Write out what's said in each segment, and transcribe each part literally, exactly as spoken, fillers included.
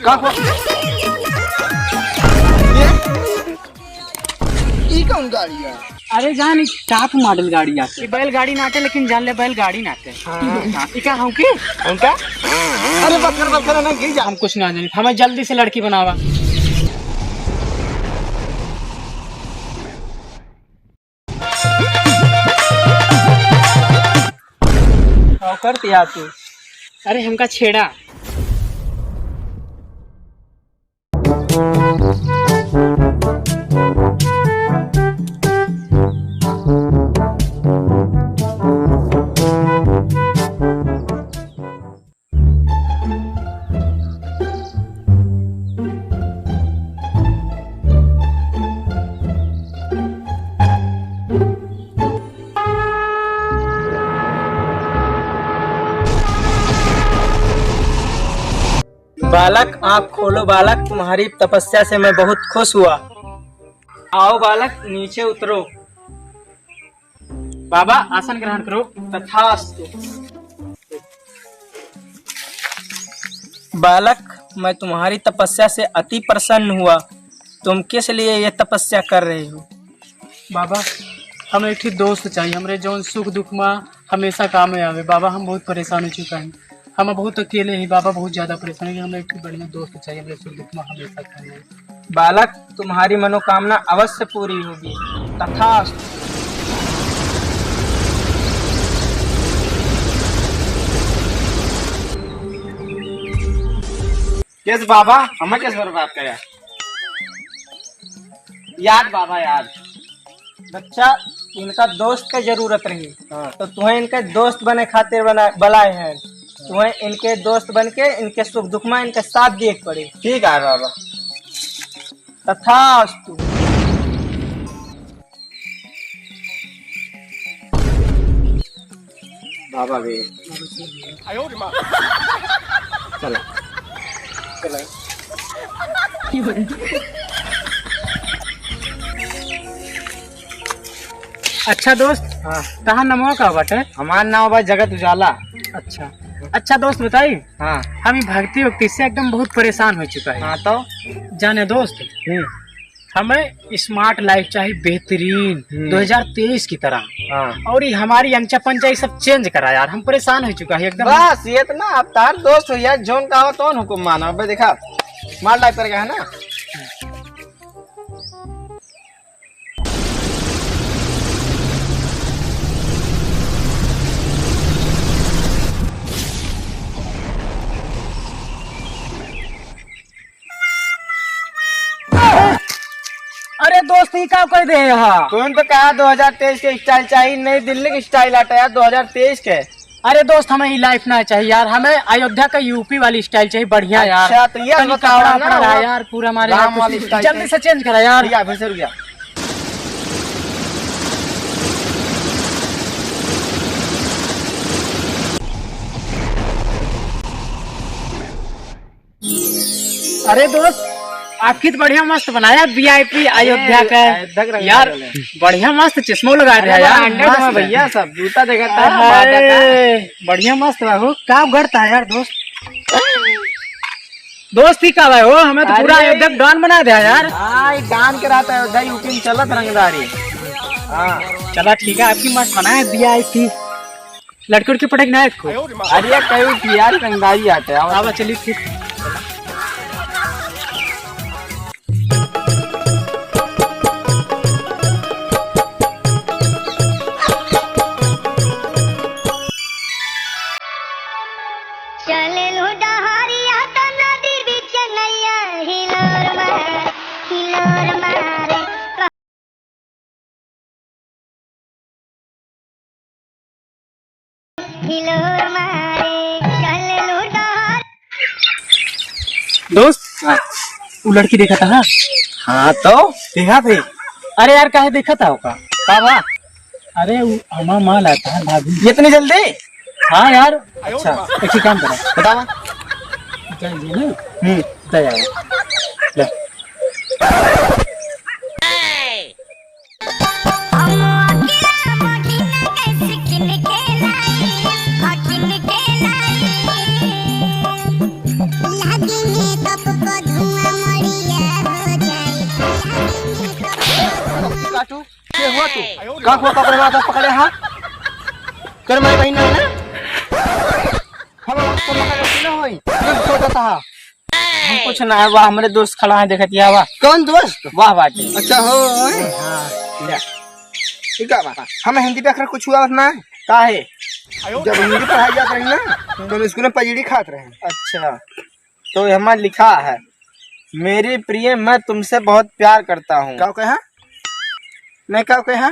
ये, ई कौन गाड़ी है? अरे जान, ई top model गाड़ी आटे। ई बैल गाड़ी नाटे, लेकिन जान ले बैल गाड़ी नाटे। हाँ। हाँ, ई का हूँ की? हूँ का? अरे बकर बकर ना गिर जा। हम कुछ ना जानी, हमें जल्दी से लड़की बनावा। का करत हया तू? अरे हमका छेड़ा। बालक, आँख खोलो बालक, तुम्हारी तपस्या से मैं बहुत खुश हुआ। आओ बालक, नीचे उतरो। बाबा, आसन ग्रहण करो। तथास्तु। बालक, मैं तुम्हारी तपस्या से अति प्रसन्न हुआ। तुम किस लिए ये तपस्या कर रहे हो? बाबा, हमें एक ठे दोस्त चाहिए, हमरे जौन सुख दुख मा हमेशा काम में आवे। बाबा, हम बहुत परेशान हो चुका है, हम बहुत अकेले ही बाबा, बहुत ज्यादा परेशान है। हमें एक ठे बढ़िया दोस्त चाहिए, हमरे सुख दुख मा हमेशा काम में आवे। बालक, तुम्हारी मनोकामना अवश्य पूरी होगी। तथास्तु। कैसे बाबा, हमें कैसे बर्बाद करे? याद बाबा, याद। बच्चा, इनका दोस्त के जरूरत रही, हाँ। तो तुम्हें इनके दोस्त बने खातिर बना-, बुलाए हैं। तुम्हें इनके दोस्त बन के इनके सुख दुख में इनके साथ दिए के पड़ी। ठीक है बाबा। तथास्तु। बाबा भी। चला। चला। अच्छा दोस्त, हाँ। तहार नमवा का बाटे? हमार नाम बा जगत उजाला। अच्छा, अच्छा दोस्त बताई, हाँ। हम ई भक्ति उक्ति से एकदम बहुत परेशान हो चुका है। हाँ तो? जाने दोस्त, हम्म। हमें smart life चाहिए, बेहतरीन, हम्म। दो हज़ार तेईस की तरह। हाँ। और ये हमारी अंचा पंचा ये सब change करा यार, हम परेशान हो चुका है एकदम। बस ये तो ना, अब तार दोस्त हो यार, जौन का हो तौन हुकुम मानो। अबे देखा, smart life करके है ना। अरे दोस्त, ई का कह दे यहाँ? तूने तो कहा दो हज़ार तेईस के style चाहिए, नई दिल्ली के style आटा यार, दो हज़ार तेईस के। अरे दोस्त, हमें ई life ना चाहिए यार, हमें अयोध्या का यूपी वाली style चाहिए, बढ़िया यार। अच्छा, तो ये तनी बताओ कपड़ा ना, वपड़ा रहा वो यार, पूरा हमारे राम यहाँ वाली कुछ style जल्दी चाहिए। से change करा यार। भैया, अभी से रुक जा। अरे दोस्त, आपकी तो बढ़िया मस्त बनाया VIP अयोध्या अरे, का। अयोध्या के रंग यार, डाले। बढ़िया मस्त चश्मो लगा अरे दिया यार, branded मस्त। में भैया, सब जूता देखा था, अरे, बाटा का। बढ़िया मस्त बा हो। का उगड़ता है यार दोस्त? दोस्त ही का भाई हो, हमें तो पूरा अरे। अयोध्या का don बना दिया यार। हाँ, ये don के रहता है, अयोध्या यूपी में चलत रंगदारी। हाँ। चला ठीक है, आपकी मस्त बनाया VIP। लड़की उड़की पटक ना इसको। अरे कहीं की यार रंगदारी आटे, आओ। आवा चली फिर। चले लू डहरिया त नदी बीच नैया हिलोर मारे, हिलोर मारे। हिलोर मारे, चल लूटार। दोस्त, हाँ। उ लड़की देखा था, हाँ? हाँ, तो? देखा थे? अरे यार, काहे देखा था ओका? का बा? अरे, उ हमार माल आता है, भाभी। इतनी जल्दी? हाँ यार। अच्छा, एक ही काम करा। बतावा। चल जी ना। हम्म। दे आओ। ले। आँख में पकड़े, माथा पकड़े, हाँ? कर मारे बहिन ना, ना? हम आपको लगा के ना होई। ये सोचता हा। हम कुछ ना है, वह हमरे दोस्त खड़ा है, देखत या वह। कौन दोस्त? वह बाटे। अच्छा हो, हैं? हाँ, ले। ठीक है बा। हम हिंदी पे अखर कुछ हुआ ना? का है? जब हिंदी पढ़ाई जात रही ना, तो हम स्कूल में पजीड़ी खात रहे। अच्छा। तो एमा लिखा है, "मेरी प्रिय, मैं तुमसे बहुत प्यार करता हूँ।" का कहे? मैं का कहे?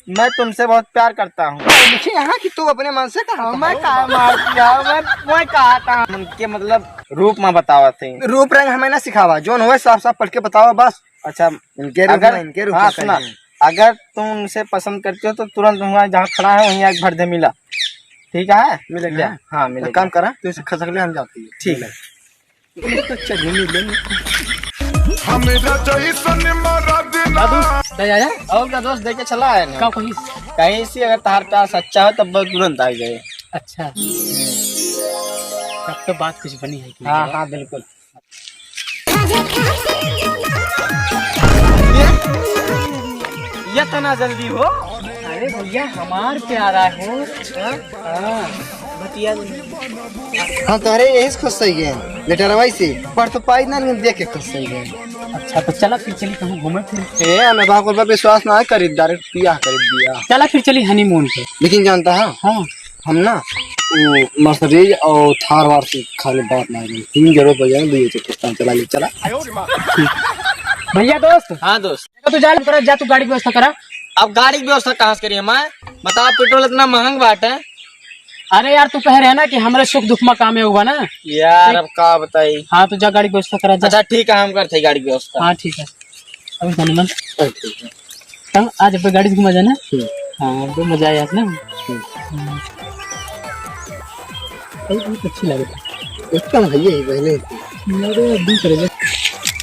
"मैं तुमसे बहुत प्यार करता हूँ।" लिखे यहाँ कि तू अपने मन से कहा हाँ, था। मैं कहा मार दिया, मैं, मैं कहा था। उनके मतलब रूप में बतावत है। रूप रंग हमें ना सिखावा, जोन होए साफ साफ पढ़ के बतावा बस। अच्छा, इनके रूप अगर, में, इनके रूप हाँ, में सुना, कहें। अगर तुम उनसे पसंद करते हो तो तुरंत वहाँ जहाँ खड़ा है वहीं आके भर दे मिला, ठीक है? मिलेगा? ले, हाँ, तो मिलेगा। काम करा, तू इसे खसक ले, हम जाते हैं। ठीक है। तो चलिए, मिल लेंगे। हमें तो जैसन मरद ना। दादू, ले आया? और का दोस्त देके चला है ना? का कहिस? कहीं से अगर तहार प्यार सच्चा हो तब वो तुरंत आ जाए। अच्छा। तब तो बात कुछ बनी है कि हाँ, नहीं? हाँ, बिल्कुल। ये, ये तना जल्दी हो? अरे भैया, हमार प्यारा हो। हाँ? हाँ, बतिया। हाँ, तो अरे यही से खुश सही गए। लेटरवा से पढ़ तो पाई ना, लेकिन देख के खुश सही गए। अच्छा, तो चला फिर चली कहूँ घूमे फिर। ए, हमें बाप पर विश्वास ना करी, direct बियाह कर दिया। चला फिर चली honeymoon पे। लेकिन जानता है? हाँ। हम ना, वो Mercedes और Thar वार से खाली बात ना करें। तीन जगह पर जाए, दो ये चक्कर चला ले, चला। भैया दोस्त। हाँ दोस्त। तू जा, करा, जा तू गाड़ी की व्यवस्था करा। अब गाड़ी की व्यवस्था कहाँ से करी हम? बताओ, पेट्रोल इतना महंग बाटे। अरे यार, तू कह रहे ना कि हमरे सुख दुख में कामे हुआ ना। यार, अब का बताई। हाँ, तो जा गाड़ी की व्यवस्था करा, जा। अच्छा, ठीक है, हम करते हैं गाड़ी की व्यवस्था। हाँ, ठीक है। अभी जाने मन। चल, ठीक है। तब आज अपने गाड़ी से घुमा जाना। हम्म। हाँ, अब मजा आया ना। हम्म। हम्म। अरे, बहुत अच्छी लग रही है। एकदम है ये पहले से। अरे, एकदम करे।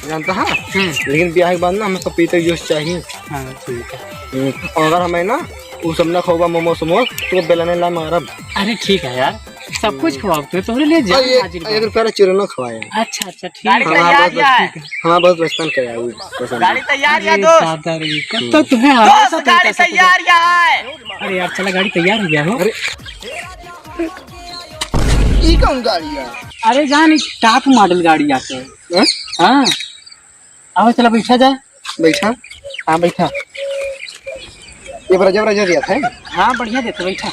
जानता है? हम्म। लेकिन ब्याह के बाद ना हमें पपीता जूस चाहिए। हाँ, ठीक है। हम्म, और अगर हमें ना वो सब ना खोबा मोमोज वोमोज, तो बेलने ला मारब। अरे, ठीक है यार, सब कुछ खवाओ, तो तोहरे लिए जान अरे, हाजिर बा। अरे, पहले चूरनो खवाया। अच्छा, अच्छा, ठीक है। गाड़ी तैयार है। हमारा बहुत बचपन का यार, वो पसंद है। गाड़ी तैयार है, अरे, दोस्त। दादा रे, कब तक तुम्हें हमेशा दोस्त, गाड़ी तैयार है। अरे यार, चला, गाड़ी तैयार हो गया हो। अरे, ई कौन गाड़ी है? अरे जान, ई top model गाड़ी आके। हैं? हाँ। आओ, चला, बैठा जाए। बैठा। हाँ, बैठा। ये बड़ा जबरा जो दिया था। हाँ, बढ़िया देते, बैठा।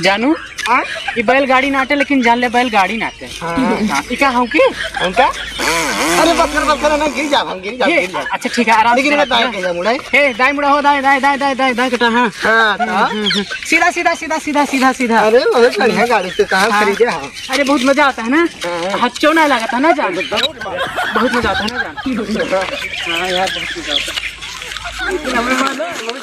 जानू, हाँ? ये बैलगाड़ी नाटे, लेकिन जान ले, बैलगाड़ी नाटे। हाँ। हाँ, ई का हूँ की? हम का? अरे, बस कर, बस कर, ना, गिर जा, हम गिर जा, ये, गिर जा। अच्छा, ठीक है, आराम से लेकिन चला, दाएं चला। कहीं मुड़े। ए, दाएं मुड़ा हो, दाएं, दाएं, दाएं, कटा, हाँ। हाँ, हम्म, हाँ। हम्म, हम्म। सीधा, सीधा, सीधा, सीधा, सीधा, सीधा। अरे, बहुत बढ़िया गाड़ी से कहाँ हाँ। खरीदे हम? अरे, बहुत मजा आता है ना? हाँ। हच्चो ना लागत है ना जान? बहुत मजा आता है ना जान? हाँ यार, बहुत मजा आता है।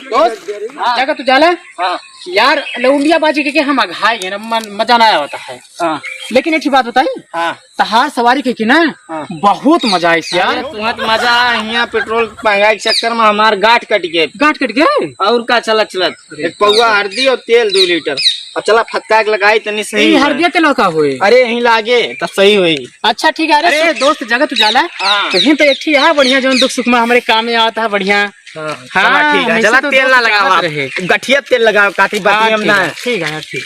दोस्त, हाँ। जगह तू जाला? हाँ। यार, लौंडिया बाजी के, के हम अघाए गए ना, मन, मजा ना आवता है। हाँ। लेकिन एक ठे बात बताई? हाँ। तहार सवारी के, के ना, हाँ। बहुत मजा आई यार। अरे, तुम्हें तो मजा आए, यहाँ पेट्रोल महंगाई के चक्कर में हमार गांठ कट गए। गांठ कट गए? और का चलत चलत। अरे एक पौवा बाप रे। हरदी और तेल दो लीटर। अब चला फटका के लगाई तनी सही ई में। हरदिया तेलवा का होई? अरे यहीं लागे त सही होई। अच्छा ठीक है, अरे अरे। सु-, दोस्त जगह तू जाला? हाँ। तो हिन तो एक ठे यहाँ बढ़िया जौन दुख सुख में हमरे काम में आवत है बढ़िया। हाँ, हाँ, चला ठीक है, हमेशा चला तो तेल ना दोस्त लगावा। साथ रहे। गठिया तेल लगावा, काती हाँ, बाती हम ठीक ना है, है। ठीक है, ठीक।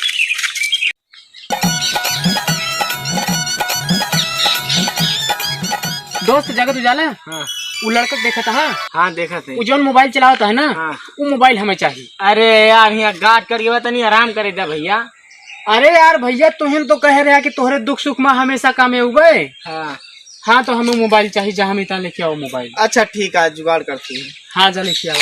दोस्त, जगह तू जाला? हाँ। उ लड़का के देखत हा? हाँ, देखत है। उ जौन मोबाइल चलावत है ना, हाँ। उ मोबाइल हमें चाहिए। अरे यार, यहाँ गाठ कट गवा, तनी आराम करे दे भैया। अरे यार भैया, तुहिन तो कहे रहा कि तोहरे दुख सुख में हमेशा कामे उबे। हाँ। हाँ, तो हमें मोबाइल चाहिए, जा हम इतना लेके आओ मोबाइल। अच्छा ठीक है, जुगाड़ करती है। हाँ, जा लेके आओ।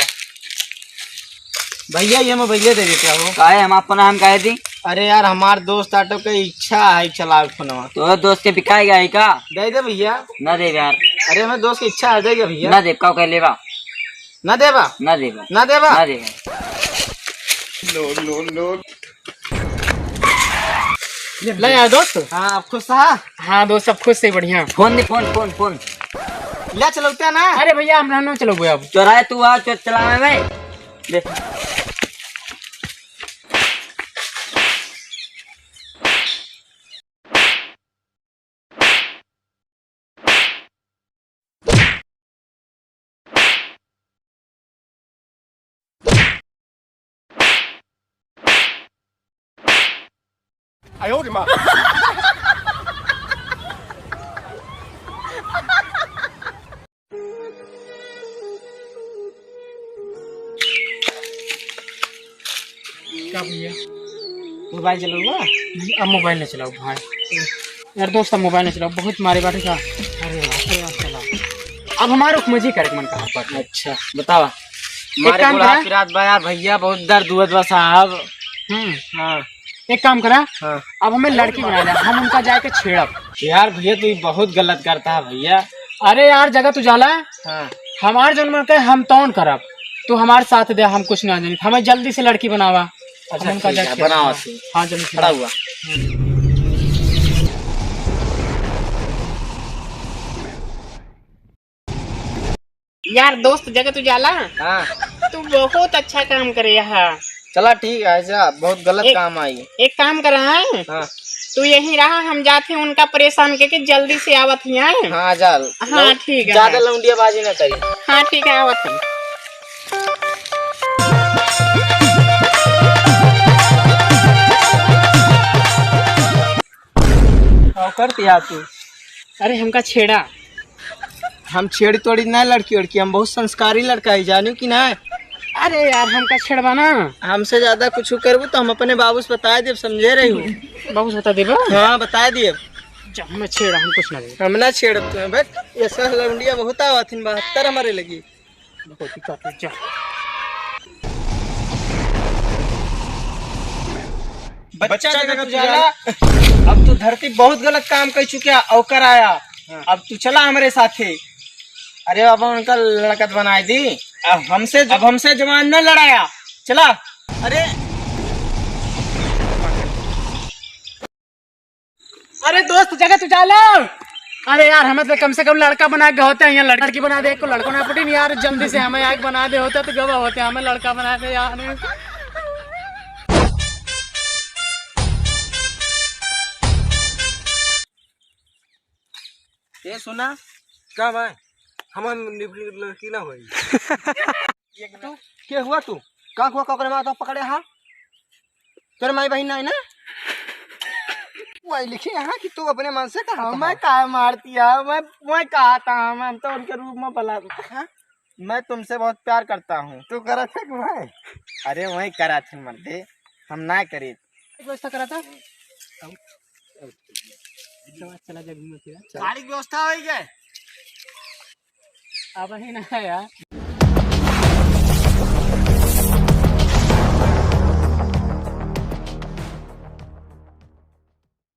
भैया, ये मोबाइल दे देते हो। काहे, हम आपको नाम काहे दी? अरे यार, हमार दोस्त आटो के इच्छा है चलावे फोनवा। तो दोस्त के बिकाएगा है का? दे दे भैया। ना दे यार। अरे, हमारे दोस्त की इच्छा है, देगा भैया। ना दे, का कह लेबा? ना देबा? ना देबा। ना देबा? ना देबा। लो, लो, लो। ले यार दोस्त। हाँ, आप खुश हा? हाँ दोस्त, सब खुश से बढ़िया। फोन दे, फोन, फोन, फोन। ले चलौते ना। अरे भैया, हम ना चलौबे अब। चोराए तू आ, चो-, चलावे में। दे। आयो रे माँ। का भैया? मोबाइल चलाऊंगा? अब मोबाइल न चलाओ भाई। यार दोस्त, अब मोबाइल न चलाओ, बहुत मारे बाटे का। अरे वाह, अरे वाह, चलाओ। अब हमारे मजे करे के मन कहा पर। अच्छा, बतावा। एक मारे काम बुढ़ा करा। पिरात बा यार भैया, बहुत दर्द हुआ बा साहब। हम्म। हाँ। एक काम करा, हाँ। अब हमें लड़की बना ले, हम उनका जाके छेड़ब। यार भैया, तू बहुत गलत करता है भैया। अरे यार, जगह तू जाला, हाँ। हमार जौन मन के हम तौन करब, तू हमार साथ दे, हम कुछ ना जानी, हमें जल्दी से लड़की बनावा। अच्छा, हम उनका ठीक जाके है, बनावा छेड़ब। से। हाँ, जल्दी खड़ा छेड़ब। हुआ। यार दोस्त, जगह तू जाला? हाँ। तू बहुत अच्छा काम करे यहाँ। चला ठीक है, ऐसा बहुत गलत एक, काम आई। एक काम करा है। हाँ। तू यहीं रहा, हम जाते हैं उनका परेशान करके, जल्दी से आवत ही हैं। हाँ, जा। हाँ, ठीक है। ज्यादा लौंडियाबाजी ना करी। हाँ, ठीक है, आवत हम। का करती आ तू? अरे, हमका छेड़ा। हम छेड़ी तोड़ी ना लड़की वड़की, हम बहुत संस्कारी लड़का है, जानू कि ना? अरे यार, हमका छेड़बा ना। हमसे ज्यादा कुछ करबू तो हम अपने बाबू से बताए देब, समझे रही हो। बाबू से बता देबा? हाँ, बताए दिए। जा, हमें छेड़ा, हम कुछ ना देब। हम ना छेड़ब तुम्हें, बस ऐसा लौंडिया बहुत आवत हिन, बहत्तर हमारे लगी। बहुत ही काफी, जा। बच्चा जगह तू जाला। अब तू धरती बहुत गलत काम कर चुका, औकर आया। हाँ। अब तू चला हमरे साथे। अरे बाबा, उनका लड़का तो बनाए दी। अब हमसे, अब हमसे जवान न लड़ाया। चला। अरे, अरे दोस्त, जगह तू जाला। अरे यार, हमें तो कम से कम लड़का बना के होते हैं, यहाँ लड़की बना दे, को लड़को ना पटी नहीं यार, जल्दी से हमें आग बना दे होते तो गवा होते, हमें लड़का बना दे यार। ए सुना, का भाई? हम, हम लड़की ना होई। तू के हुआ तू? का हुआ, का ओकरे माँ तो पकड़े हा? तोरे माई बहिन नहीं ना? वही लिखे यहाँ कि तू अपने मन से कहा मैं था। काहे मारती है? मैं, मैं कहा था, हम, हम तो उनके रूप में बुला था। हाँ? मैं तुमसे बहुत प्यार करता हूँ। तू करा था कि मैं? अरे वही करा थे मर्दे, हम ना करे। व्यवस्था करा था। चला जा घूमे फिरे। गाड़ी की व्यवस्था हो गई? अब ही ना है यार।